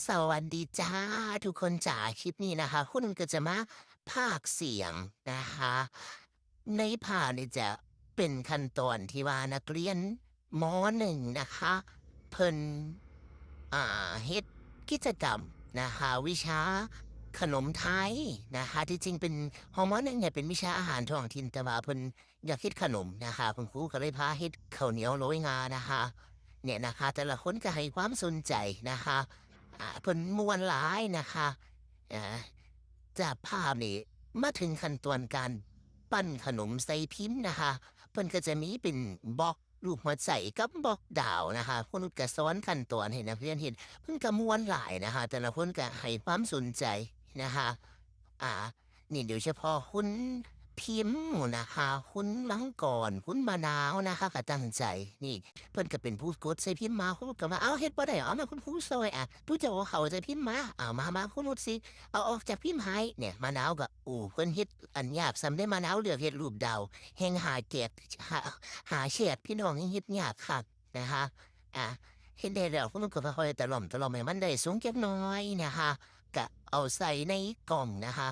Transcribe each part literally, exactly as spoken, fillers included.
สวัสดีจ้าทุกคนจ๋า คลิปนี้นะคะ คุณก็จะมาพากย์เสียงนะคะ ในภาพนี่จะเป็นขั้นตอนที่ว่านักเรียน ม.หนึ่ง นะคะ เพิ่น อ่า เฮ็ดกิจกรรมนะคะ วิชาขนมไทยนะคะ ที่จริงเป็นของ ม.หนึ่ง เนี่ยเป็นวิชาอาหารท้องถิ่น แต่ว่าเพิ่นอยากเฮ็ดขนมนะคะ คุณครูก็เลยพาเฮ็ดข้าวเหนียวโรยงานะคะ เนี่ยนะคะ แต่ละคนก็ให้ความสนใจนะคะ อ่า เพิ่นม่วนหลายนะคะ อ่า จากภาพนี่มาถึงขั้นตอนการปั้นขนมใส่พิมพ์นะคะ เพิ่นก็จะมีเป็นบล็อกรูปหัวใจกับบล็อกดาวนะคะ คุณครูก็สอนขั้นตอนให้นักเรียนเฮ็ด เพิ่นก็ม่วนหลายนะคะ แต่ละคนก็ให้ความสนใจนะคะ อ่า นี่โดยเฉพาะคุณพิมพ์นะคะ คุณมังกร คุณมะนาวนะคะ ก็ตั้งใจ นี่ เพิ่นก็เป็นผู้กดใส่พิมพ์มา คุณครูก็ว่า "เอ้า เฮ็ดบ่ได้ เอามาคุณครูซอย อ่ะ ผู้เจ้าเอาเข้าใส่พิมพ์มา เอามา มาคุณครูสิเอาออกจากพิมพ์ให้" เนี่ย มะนาวก็ โอ้ เพิ่นเฮ็ดอันยากส่ำเด้ มะนาวเลือกเฮ็ดรูปดาว แฮ่งหาแจก หา หาแชทพี่น้องแฮ่งเฮ็ดยากคักนะคะ อ่ะ เฮ็ดได้แล้ว คุณครูก็ค่อยตะล่อม ตะล่อมให้มันได้สูงจักหน่อยนะคะ ก็เอาใส่ในกล่องนะคะ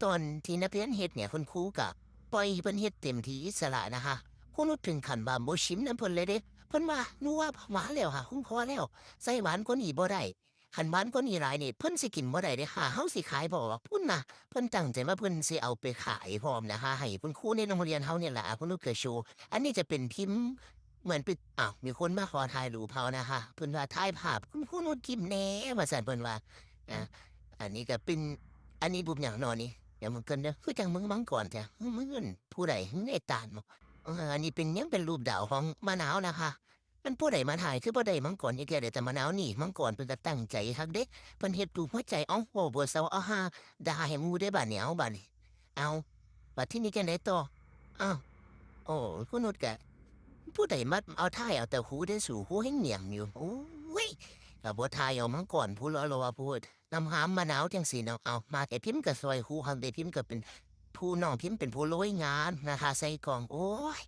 ตอนที่นักเรียนเฮ็ดเนี่ย คุณครูก็ปล่อยให้เพิ่นเฮ็ดเต็มที่อิสระนะคะ คุณครูถึงขั้นว่าบ่ชิมนำเพิ่นเลยเด้ เพิ่นว่า "หนูว่าหวานแล้วค่ะ คุณ พอแล้ว ใส่หวานกว่านี้บ่ได้ คันหวานกว่านี้หลายนี่ เพิ่นสิกินบ่ได้เด้ค่ะ เฮาสิขายบ่ออก" พุ้นนะ เพิ่นตั้งใจว่าเพิ่นสิเอาไปขายพร้อมนะคะ ให้คุณครูในโรงเรียนเฮาเนี่ยล่ะ คุณครูก็โชว์ อันนี้จะเป็นพิมพ์ เหมือนเป็น อ้าว มีคนมาขอถ่ายรูปเฮานะคะ เพิ่นว่า "ถ่ายภาพคุณครูนุชยิ้มแหน่" ว่าซั่นเพิ่นว่า อ่า อันนี้ก็เป็น อันนี้รูปหยังน้อนี่ เดี๋ยวมันเกินเด้อ คือจั่งมึงมังกรแท้ มึง มึงผู้ใด มึงไอ้ตาลบ่ เออ อันนี้เป็นหยัง เป็นรูปดาวของมะนาวนะคะ มันผู้ใดมาถ่าย คือบ่ได้มังกรจักเทื่อ ได้แต่มะนาว นี่ มังกรเพิ่นก็ตั้งใจคักเด้ เพิ่นเฮ็ดรูปหัวใจ เอ้า เว้าบ่เซา เอาหาด่าให้หมู่เด้บาดนี้ เอาบาดนี้ เอา บัดทีนี้จั่งใดต่อ อ้าว โอ้ คุณนุชก็ ผู้ใดมาเอาถ่ายเอาแต่ครูเด้สู ครูแฮ่งเหนียมอยู่ โอ้ย ก็บ่ถ่ายเอามังกรผู้หล่อๆ โพด นำหามมะนาวจั่งซี้เนาะ เอา มาแต่พิมพ์ก็ซอยครูคักเด้ พิมพ์ก็เป็นผู้ น้องพิมพ์เป็นผู้โรยงานะคะ ใส่กล่อง โอ้ย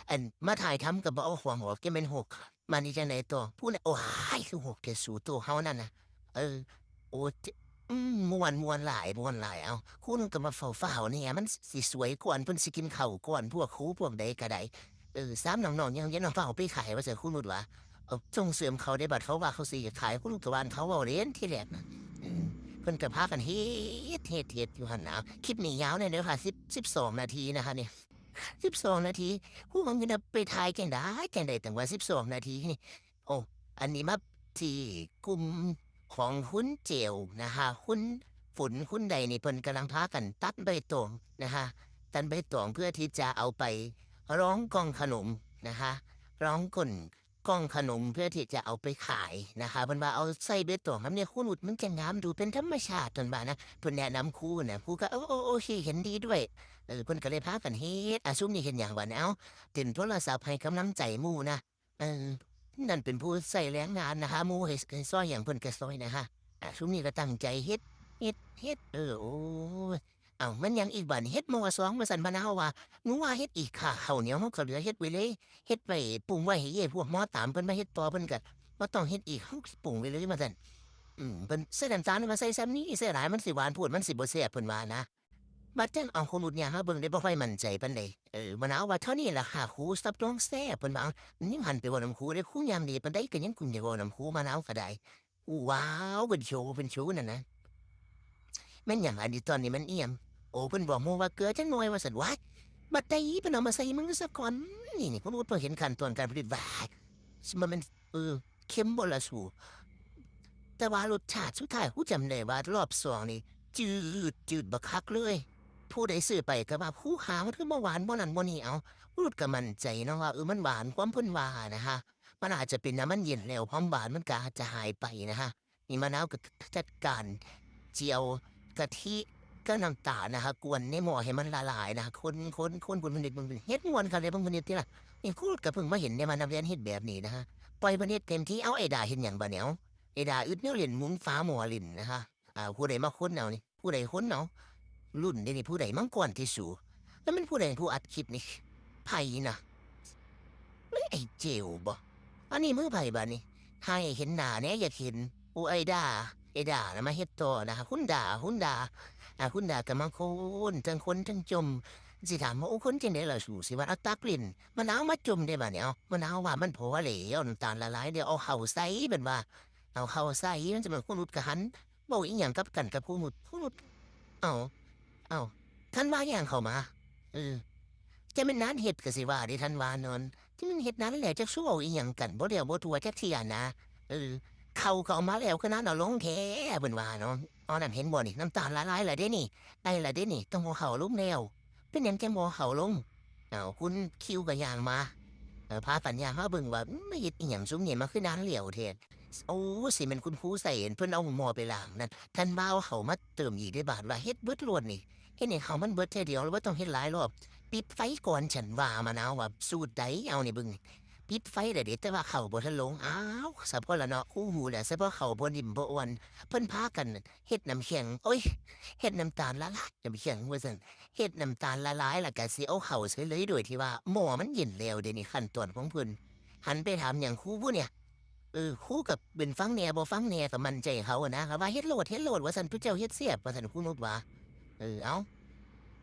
อันมาถ่ายทำก็บ่เอาของออก จั่งแม่นหก บาดนี้จั่งใดต่อ ผู้นั้น โอ้ย คือหกแท้สู โตเฮานั่นน่ะ เออ โอ้ อืม ม่วน ม่วนหลาย ม่วนหลาย เอ้า ครูนุชก็มาฟ้าวๆ แหน่ มันสิสวยก่อน เพิ่นสิกินข้าวก่อน พวกครูพวกใดก็ได้ เออ สามน้องๆ ยัง ยังฟ้าวไปขายว่าซั่น ครูนุชว่า เออ ส่งเสริมเขาเด้ บัดเขาว่าเขาสิขาย ครูนุชก็ว่าเขาเว้าเล่นทีแรกน่ะ อืม เพิ่นก็พากันเฮ็ด เฮ็ด เฮ็ดอยู่หั่นน่ะ คลิปนี้ยาวแหน่เด้อค่ะ สิบ สิบสองนาทีนะคะนี่ สิบสองนาที ครูก็คิดว่าไปถ่ายจั่งใด จั่งใด ตั้งว่าสิบสองนาทีนี่ โอ้ อันนี้มาที่กลุ่มของคุณเจลนะคะ คุณฝน คุณใดนี่ เพิ่นกำลังพากันตัดใบตองนะคะ ตัดใบตองเพื่อที่จะเอาไปรองกล่องขนมนะคะ รองก้นกล่องขนมเพื่อที่จะเอาไปขายนะคะ เพิ่นว่าเอาใส่ใบตองนำเนี่ย ครูนุช มันจะงามดูเป็นธรรมชาติ เพิ่นว่านะ เพิ่นแนะนำครูนะ ครูก็ โอ้ โอ้ โอเค เห็นดีด้วย เออ เพิ่นก็เลยพากันเฮ็ด อ่ะ ซุมนี้เฮ็ดหยังวะเนี่ย เอ้า เล่นโทรศัพท์ให้กำลังใจหมู่นะ เออ นั่นเป็นผู้ใช้แรงงานนะคะ หมู่ให้ ให้ซอยหยังเพิ่นก็ซอยนะคะ อ่ะ ซุมนี้ก็ตั้งใจเฮ็ด เฮ็ด เฮ็ด เออ โอ้ย เอ้า แม่นหยังอีกบาดนี้ เฮ็ด ม.สอง ว่าซั่น มะนาวว่า หนูว่าเฮ็ดอีกค่ะ ข้าวเหนียวเฮาก็เหลือ เฮ็ดไว้เลย เฮ็ดไว้ปรุงไว้ให้เย้พวก ม.สาม เพิ่นมาเฮ็ดต่อ เพิ่นก็บ่ต้องเฮ็ดอีก เฮาปรุงไว้เลย ว่าซั่น อืม เพิ่นใส่น้ำตาลมาใส่ส่ำนี้ ใส่หลายมันสิหวานโพด มันสิบ่แซ่บ เพิ่นว่านะ บัดจั่ง เอ้า ครูนุชย่างมาเบิ่งได้บ่ค่อยมั่นใจปานใด เออ มะนาวว่า เท่านี้ล่ะค่ะครู รับรองแซ่บ เพิ่นว่า เอ้า ยังหันไปเว้านำครูเด้ ครูย่างดีปานใดก็ยังคงได้เว้านำครู มะนาวก็ได้ ว้าว เป็นโชว์ เป็นโชว์นั่นนะ แม่นหยัง อันนี้ตอนนี้มันอิหยัง โอ้ เพิ่นบอกหมู่ว่าเกลือจักหน่อยว่าซั่น ว้าย บัดใดเพิ่นเอามาใส่มือซะก่อน นี่ นี่ ครูนุชพอเห็นขั้นตอนการผลิต ว้าย มันแม่น เออ เค็มบ่ล่ะสู แต่ว่ารสชาติสุดท้าย ครูจำได้ว่ารอบสองนี่ จืด จืดบักคักเลย ผู้ใดซื้อไปก็ว่า ครูขา มันคือบ่หวาน บ่นั่นบ่นี่ เอ้า ครูนุชก็มั่นใจเนาะว่า เออ มันหวาน ความเพิ่นว่านะคะ มันอาจจะเป็นน้ำมันเย็นแล้ว ความหวานมันก็อาจจะหายไปนะคะ นี่มะนาวก็จัดการเจียวกะทิกับน้ำตาลนะคะ กวนในหม้อให้มันละลายนะคะ คน คน คน เพิ่นเฮ็ด เพิ่นเฮ็ดม่วนคักเลย เพิ่นเฮ็ดติล่ะ นี่ครูก็เพิ่งมาเห็นเด้ว่านักเรียนเฮ็ดแบบนี้นะคะ ปล่อยเพิ่นเฮ็ดเต็มที่ เอ้า ไอ้ดาเฮ็ดหยังบาดนี้ เอ้า ไอ้ดาอึดแนวเล่น หมุนฝาหม้อเล่นนะคะ อ่า ผู้ใดมาคนเอานี่ ผู้ใดคนเอา รุ่นเด้นี่ ผู้ใดมังกรที่สู แล้วมันผู้ใดผู้อัดคลิปนี่ ไผนะ หรือไอ้เจลบ่ อันนี้มือไผบาดนี้ ให้เห็นหน้าแหน่ อยากเห็น โอ้ ไอ้ดา ไอ้ดานะมาเฮ็ดต่อนะ คุณดา คุณดา อ่า คุณดาก็มาคน ทั้งคนทั้งจม สิถามว่า โอ้ คนจังได๋ล่ะสู สิว่าเอาตักเล่น มะนาวมาจมได้บาดนี้ เอ้า มะนาวว่ามันพอแล้ว น้ำตาลละลายแล้ว เอาข้าวใส่ เพิ่นว่า เอาข้าวใส่ มันจะแม่น คุณนุชก็หัน เว้าอีหยังกับกันกับคุณนุช คุณนุช เอ้า เอ้า ธันวาย่างเข้ามา เออ จั่งแม่นนานเฮ็ดก็สิว่าเด้ ธันวานอน จั่งแม่นเฮ็ดนานแล้ว จักสิเว้าอีหยังกัน บ่แล้วบ่ทั่วจักเทื่อนะ เออ ข้าวก็เอามาแล้ว คือหน้าเอาลงแท้ เพิ่นว่าเนาะ เอานั่นเห็นบ่นี่ น้ำตาลละลายแล้วเด้นี่ ไอแล้วเด้นี่ ต้องเอาข้าวลงแล้ว เป็นหยังจั่งบ่เอาข้าวลง อ้าว คุณคิวก็ย่างมา เออ พากันย่างมาเบิ่งว่า อืม มาเฮ็ดอีหยังซุมนี่ มาคือนานแล้วแท้ โอ้ สิแม่นคุณครูใส่เพิ่นเอาหม้อไปล้างนั่น ธันวาเอาข้าวมาเติมอีกเด้บาดว่า เฮ็ดเบิดโลดนี่ เฮ็ดให้ข้าวมันเบิดเทื่อเดียว แล้วบ่ต้องเฮ็ดหลายรอบ ปิดไฟก่อน ฉันว่ามะนาวว่า สูตรใด เอานี่เบิ่ง ปิดไฟแล้วเด้ แต่ว่าข้าวบ่ทันลง อ้าว สะพอละเนาะ ครูฮู้แล้ว สะพอข้าวบ่นิ่มบ่อ่อน เพิ่นพากันเฮ็ดน้ำแข็ง โอ๊ย เฮ็ดน้ำตาลละลาย น้ำแข็งว่าซั่น เฮ็ดน้ำตาลละลาย แล้วก็สิเอาข้าวใส่เลย โดยที่ว่าหม้อมันเย็นแล้ว เดี๋ยวนี้ขั้นตอนของเพิ่น หันไปถามหยังครูผู้เนี่ย เออ ครูก็เป็นฟังแหน่บ่ฟังแหน่ ก็มั่นใจเขาอะนะ ก็ว่า "เฮ็ดโลด เฮ็ดโลด" ว่าซั่น "ผู้เจ้าเฮ็ดแซ่บ" ว่าซั่น ครูนุชว่า เออ เอา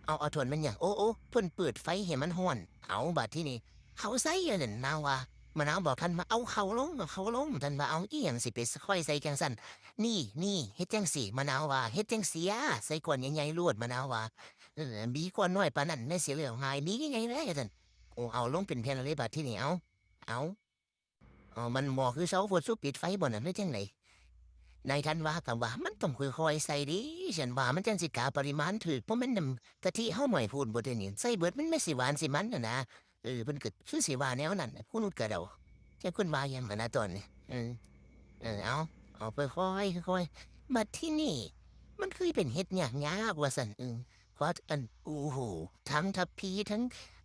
เอา เอาถ้วยแม่นหยัง โอ้ โอ้ เพิ่นเปิดไฟให้มันร้อน เอา บัดทีนี้ ข้าวใส่อันนั้น นาวว่า มะนาวบอกธันว่า "เอาข้าวลง เอาข้าวลง" ธันว่า "เอา อีหยังสิไปค่อยใส่จั่งซั้น นี่ นี่ เฮ็ดจั่งซี้" มะนาวว่า "เฮ็ดจั่งซี้ ใส่ก้อนใหญ่ๆโลด" มะนาวว่า "เออ บีก้อนน้อยปานนั้นแม่นสิแล้วง่าย บีใหญ่ๆเลย" ว่าซั่น โอ้ เอาลงเป็นแผ่นเลยบัดทีนี้ เอา เอา เอา มันหม้อคือเซาโพด สูปิดไฟบ่น่ะ หรือจั่งใด นายธันวาก็ว่า "มันต้องค่อยๆใส่เด้ ฉันว่ามันจั่งสิกะปริมาณถูก เพราะมันน้ำกะทิเฮาน้อยโพดบ่เด้นี่ ใส่เบิดมันแม่นสิหวานสิมันน่ะนะ" เออ เพิ่นก็คือสิว่าแนวนั้นน่ะ ครูนุชก็เดา จักเพิ่นว่าหยังหั้นนะตอนนี้ เออ เออ เอา เอาค่อยๆ ค่อยๆ บัดทีนี้ มันคือเป็นเฮ็ดยากๆ ว่าซั่น เออ ขออัน โอ้โห ทั้งทัพพี ทั้ง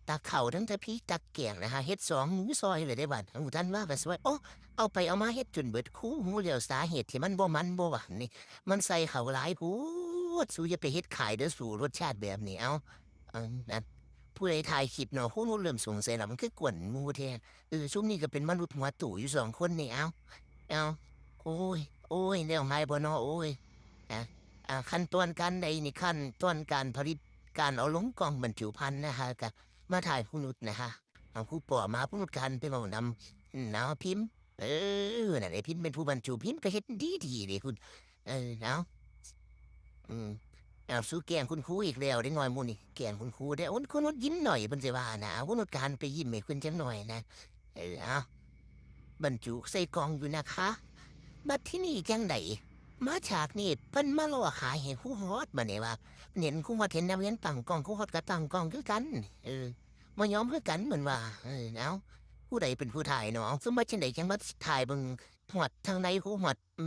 ตักข้าว ทั้งทัพพีตักแกงนะฮะ เฮ็ดสองมื้อซอยเลยเด้บัด โอ้ ธันวาก็ซอย โอ้ เอาไปเอามาเฮ็ดจนเบิด ครูฮู้แล้วสาเหตุที่มันบ่มันบ่หวานนี่ มันใส่ข้าวหลายโพด สูอย่าไปเฮ็ดขายเด้อสู รสชาติแบบนี้ เอ้า เออ นั่น ผู้ใดถ่ายคลิปเนาะ ครูนุชเริ่มสงสัยแล้ว มันคือกวนหมู่แท้ เออ ซุมนี้ก็เป็นมนุษย์หัวตู้อยู่สองคนนี่ เอ้า เอ้า โอ้ย โอ้ย แล้วง่ายบ่เนาะ โอ้ย นะ อ่า ขั้นตอนการใดนี่ ขั้นตอนการผลิต การเอาลงกล่องบรรจุภัณฑ์นะฮะ ก็มาถ่ายครูนุชนะฮะ เอาครูปอมา ครูนุชก็หันไปเว้านำ อืม เอาพิมพ์ เออ นั่นแหละ พิมพ์เป็นผู้บรรจุ พิมพ์ก็เฮ็ดดีๆเด้คุณ เออ เอา อืม เอา สูแกล้งคุณครูอีกแล้ว เด็กน้อยหมู่นี่ แกล้งคุณครูเด้ โอ้ ครูนุชยิ้มหน่อย เพิ่นสิว่านะ เอา ครูนุชก็หันไปยิ้มให้เพิ่นจักหน่อยนะ เออ เอา บรรจุใส่กล่องอยู่นะคะ บัดทีนี้จั่งใด มาฉากนี้เพิ่นมาล่อขายให้ครูฮอด บัดนี้ว่า เห็นครูฮอดเห็นนักเรียนตั้งกล้อง ครูฮอดก็ตั้งกล้องคือกัน เออ บ่ยอมคือกัน เพิ่นว่า เออ เอ้า ผู้ใดเป็นผู้ถ่ายเนาะ คือมาจั่งใดจั่งมาถ่ายเบิ่งฮอดทางใด ครูฮอด อื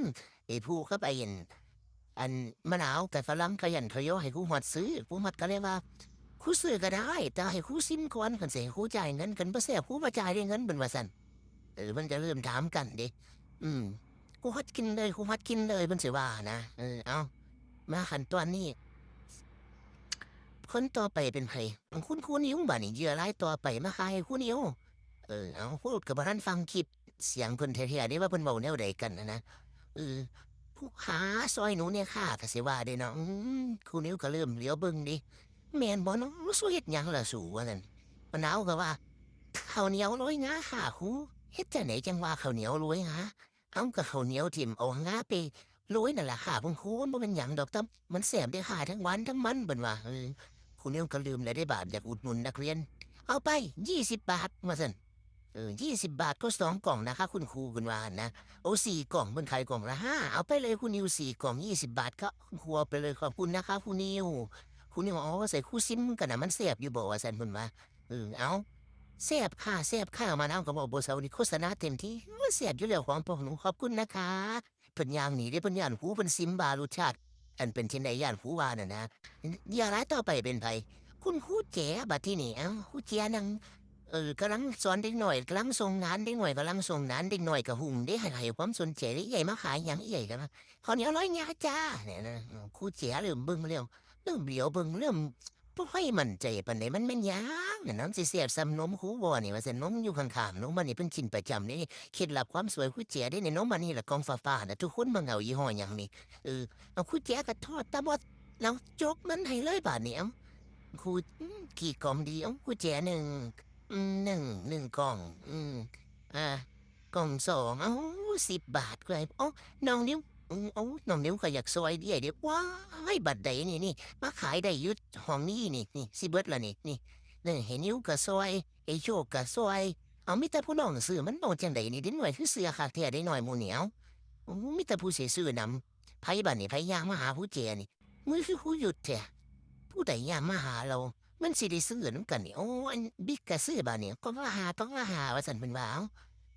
ม ไอ้ผู้กับไอ้อัน อันมะนาวกับฝรั่งขยันขยอให้ครูฮอดซื้อ ครูฮอดก็เลยว่า ครูซื้อก็ได้ แต่ให้ครูซิมก่อน คันสิให้ครูจ่ายเงิน คันบ่แซ่บครูบ่จ่ายเด้เงิน เพิ่นว่าซั่น เออ เพิ่นก็เริ่มถามกันเด้ อืม ครูฮอดกินเลย ครูฮอดกินเลย เพิ่นสิว่านะ เออ เอ้า มาขั้นตอนนี้ คนต่อไปเป็นไผ คุณครูนิว บาดนี้ เหยื่อรายต่อไปมาขายให้ครูนิว เออ เอ้า ครูนุชก็บ่ทันฟังคลิปเสียงเพิ่นแท้ๆเด้ ว่าเพิ่นเว้าแนวใดกันหั้นนะ เออ "ผู้ขา ซอยหนูแหน่ค่ะ" ก็สิว่าเด้เนาะ อืม ครูนิวก็เริ่มเหลียวเบิ่งเด้ "แม่นบ่เนาะ สูเฮ็ดหยังล่ะสู" ว่าซั่น มะนาวก็ว่า "ข้าวเหนียวโรยงาค่ะครู" "เฮ็ดจั่งใดจั่งว่าข้าวเหนียวโรยงา" "เอ้า ก็ข้าวเหนียวทิ่มเอางาไปโรยนั่นล่ะค่ะคุณครู มันบ่เป็นหยังดอก แต่มันแซ่บเด้ค่ะ ทั้งหวานทั้งมัน" เพิ่นว่า เออ ครูนิวก็ลืมแล้วเด้บาด อยากอุดหนุนนักเรียน "เอาไป ยี่สิบบาท" ว่าซั่น เออ "ยี่สิบบาทก็สองกล่องนะคะคุณครู" เพิ่นว่าหั้นนะ โอ้ สี่กล่อง เพิ่นขายกล่องละห้า "เอาไปเลยคุณนิว สี่กล่อง ยี่สิบบาท" ก็คุณครูเอาไปเลย "ขอบคุณนะคะคุณนิว" คุณนิว "อ๋อ ใส่ครูซิมกันนะ มันแซ่บอยู่บ่" ว่าซั่น เพิ่นว่า เออ เอ้า "แซ่บค่ะ แซ่บค่ะ" มะนาวก็เว้าบ่เซานี่ โฆษณาเต็มที่ "โอ้ย แซ่บอยู่แล้วของพวกหนู ขอบคุณนะคะ" เพิ่นย่างหนีเด้ เพิ่นย้านครู เพิ่นซิมว่ารสชาติ อันเป็นจั่งใด ย้านครูว่านั่นนะ เหยื่อรายต่อไปเป็นไผ คุณครูแจ๋ บัดทีนี้ เอ้า ครูแจ๋นั่ง เออ กำลังสอนเด็กน้อย กำลังส่งงาน เด็กน้อยกำลังส่งงาน เด็กน้อยก็ฮุ่มเด้ ให้ ให้ความสนใจเด้ "เอื้อยมาขายหยังเอื้อย" ก็ว่า "ข้าวเหนียวโรยงาจ้า" เนี่ยนะ ครูแจ๋เริ่มเบิ่งแล้ว เริ่มเหลียวเบิ่ง เริ่ม บ่ค่อยมั่นใจปานใด มันแม่นหยังน่ะ มันสิแซ่บส่ำนมครูบ่นี่ ว่าซั่น นมอยู่ข้างๆ นมอันนี้เพิ่นกินประจำเด้ เคล็ดลับความสวยครูแจ๋เด้นี่ นมอันนี้ล่ะ กล่องฟ้าๆ น่ะ ทุกคนเบิ่งเอา ยี่ห้อหยังนี่ เออ เอาครูแจ๋ก็ทอดตาบอด เอาจกเงินให้เลยบาดนี้ เอ้า ครู อืม ขี้กล่อมดี เอ้า ครูแจ๋หนึ่ง อืม หนึ่ง หนึ่งกล่อง อืม อ่า กล่องสอง เอ้า สิบบาท ครู เอ้า น้องนิว อืม เอ้า น้องนิวก็อยากซอยเอื้อยเด้ ว้าย บัดใดนี่ นี่ มาขายได้อยู่ห้องนี้นี่ นี่ สิเบิดละนี่ นี่ นี่ ให้นิวก็ซอย ให้โชคก็ซอย เอา มีแต่ผู้น้องซื้อ มันเอาจั่งใดนี่ เด็กน้อยคือเชื่อคักแท้ เด็กน้อยหมู่นี่ เอ้า โอ้ มีแต่ผู้สิซื้อนำ ไผบาดนี้ ไผย่างมาหาครูแจ๋นี่ มื้อคือครูหยุดแท้ ผู้ใดย่างมาหาเรา มันสิได้ซื้อนำกันนี่ โอ้ อันบิ๊กก็ซื้อบาดนี้ กล่องละห้า กล่องละห้า ว่าซั่นเพิ่นว่า เอ้า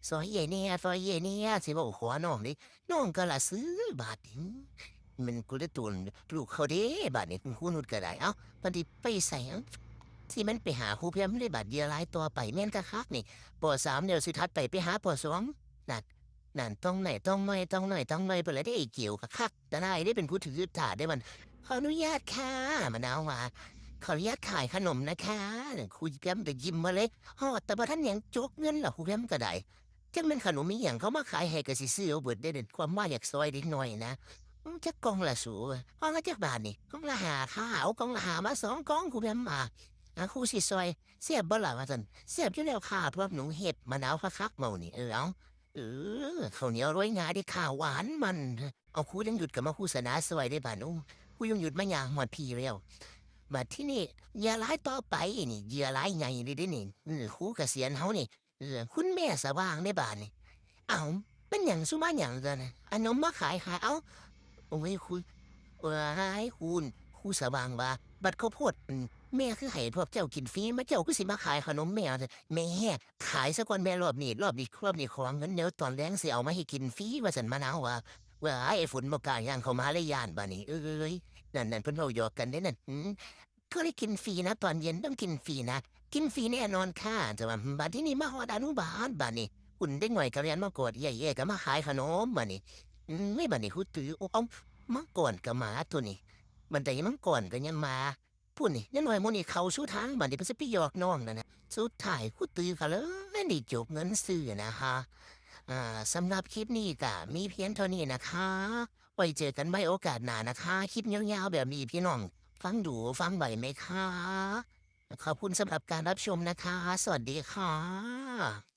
ซอยเอื้อยแหน่ ซอยเอื้อยแหน่ สิเว้าขอน้องเด้ น้องก็ละซื้อบาดนี้ มันกูได้ตูนลูกเขาเด้ บาดนี้ ครูนุชก็ได้ เอ้า บัดนี้ไปไส เอ้า สิมันไปหาครูแพมเด้บาด เหยื่อรายต่อไป แม่นคักๆ นี่ ป.สาม แล้ว สิถัดไปไปหา ป.สอง นั่น นั่น ต้องไหน ต้องหน่อย ต้องหน่อย ต้องหน่อย เพิ่นละเด้ ไอ้เกี่ยวคักๆ แต่นายได้เป็นผู้ถือถาดได้มัน ขออนุญาตค่ะ มะนาวว่า ขออนุญาตขายขนมนะคะ ครูแพมก็ยิ้มมาเลย ฮอดแต่บ่ทันหยังจกเงินล่ะ ครูแพมก็ได้ จักแม่นขนมอีหยังเขามาขายให้ก็สิซื้อเอาเบิดเด้ ความว่าอยากซอยเด็กน้อยนะ อืม จักกล่องล่ะสู กล่องละจักบาทนี่ กล่องละห้าค่ะ เอากล่องละห้ามาสองกล่อง ครูแพมว่า อ่ะ ครูสิซอย แซ่บบ่ล่ะ ว่าซั่น แซ่บอยู่แล้วค่ะ พวกหนูเฮ็ด มะนาวคักๆ เมานี่ เออ เอา เออ ข้าวเหนียวโรยงาเด้อค่ะ หวานมัน เอา ครูยงยุทธก็มาโฆษณาซอยเด้บาด โอ้ ครูยงยุทธมาย่างฮอดพี้แล้ว บัดทีนี้เหยื่อรายต่อไปนี่ เหยื่อรายใหญ่เลยเด้นี่ เออ ครูเกษียณเฮานี่ เออ คุณแม่สว่างเด้บาดนี่ เอ้า เป็นหยัง สุมาหยังซั่นน่ะ เอานมมาขายค่ะ เอ้า โอ้ย ครู ว้าย คุณ ครูสว่างว่า บัดข้าวโพด อืม แม่คือให้พวกเจ้ากินฟรี มาเจ้าคือสิมาขายขนมแม่ แม่ ขายซะก่อนแม่ รอบนี้ รอบนี้ รอบนี้ขอเงิน เดี๋ยวตอนแลงสิเอามาให้กินฟรี ว่าซั่น มะนาวว่า ว้าย ไอ้ฝนบ่กล้าย่างเข้ามาเลย ย้านบาดนี้ เอ้ย นั่นๆ เพิ่นเว้าหยอกกันเด้นั่น อืม ก็ได้กินฟรีนะ ตอนเย็นต้องกินฟรีนะ กินฟรีแน่นอนค่ะ แต่ว่าบัดทีนี้มาฮอดอนุบาลบาดนี้ คุณเด็กน้อยก็เรียนมากอดเอื้อย เอื้อยก็มาขายขนมบาดนี้ อืม ไม่บาดนี้ครูตื้อ โอ้ เอ้า มังกรก็มาตัวนี้ บัดใดมังกรก็ยังมา พู้นนี่ เด็กน้อยหมู่นี้เข้าสู่ทาง บาดนี้เพิ่นสิไปหยอกน้องนั่นน่ะ สุดท้ายครูตื้อก็เลยได้จกเงินซื้อนะคะ อ่า สำหรับคลิปนี้ก็มีเพียงเท่านี้นะคะ ไว้เจอกันใหม่โอกาสหน้านะคะ คลิปยาวๆแบบนี้พี่น้องฟังดูฟังไหวไหมคะ ขอบคุณสำหรับการรับชมนะคะ สวัสดีค่ะ